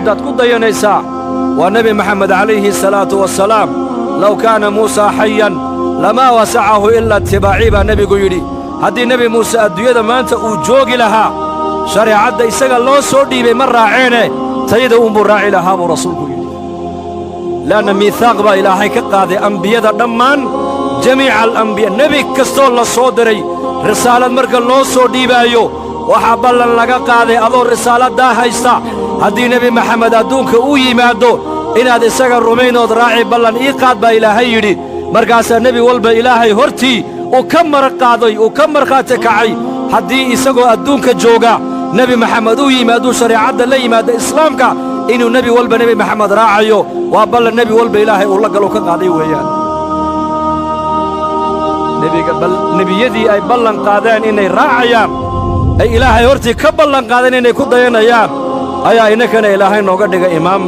Ciddaad ku dayanaysaa waa Nebi Maxamed calayhi salaatu wasalaam. "لو كان موسى حيا لما وسعه إلا اتباعي" baa nebigu yidhi. Haddii Nebi Muuse adduunyada maanta uu joogi lahaa, shareecadda isaga loo soo dhiibay ma raaceene, tayada uunbuu raaci lahaa, buu rasuulku yidhi. Le'anna miihaaq baa Ilaahay ka qaaday ambiyada dhammaan, جميع الأنبياء. Nebi kastoo la soo diray, risaalad marka loo soo dhiibaayo, waxaa ballan laga qaaday: adoo risaaladdaa haysta, haddii Nebi Maxamed adduunka uu yimaaddo, inaad isaga rumaynood raaci ballan ii qaad, baa Ilaahay yidhi. Markaasaa nebi walba Ilaahay hortii uu ka marag qaaday, uu ka markhaati kacay, haddii isagoo adduunka jooga Nebi Maxamed uu yimaaduu shareecadda la yimaado Islaamka, inuu nebi walba Nebi Maxamed raacayo. Waa ballan nebi walba Ilaahay uu la galo ka qaaday weeyaan. Nebiga bal nebiyadii ay ballan qaadeen inay raacayaan, ay Ilaahay hortii ka ballan qaadeen inay ku dayanayaan, ayaa innakana Ilaahay nooga dhigay imaam.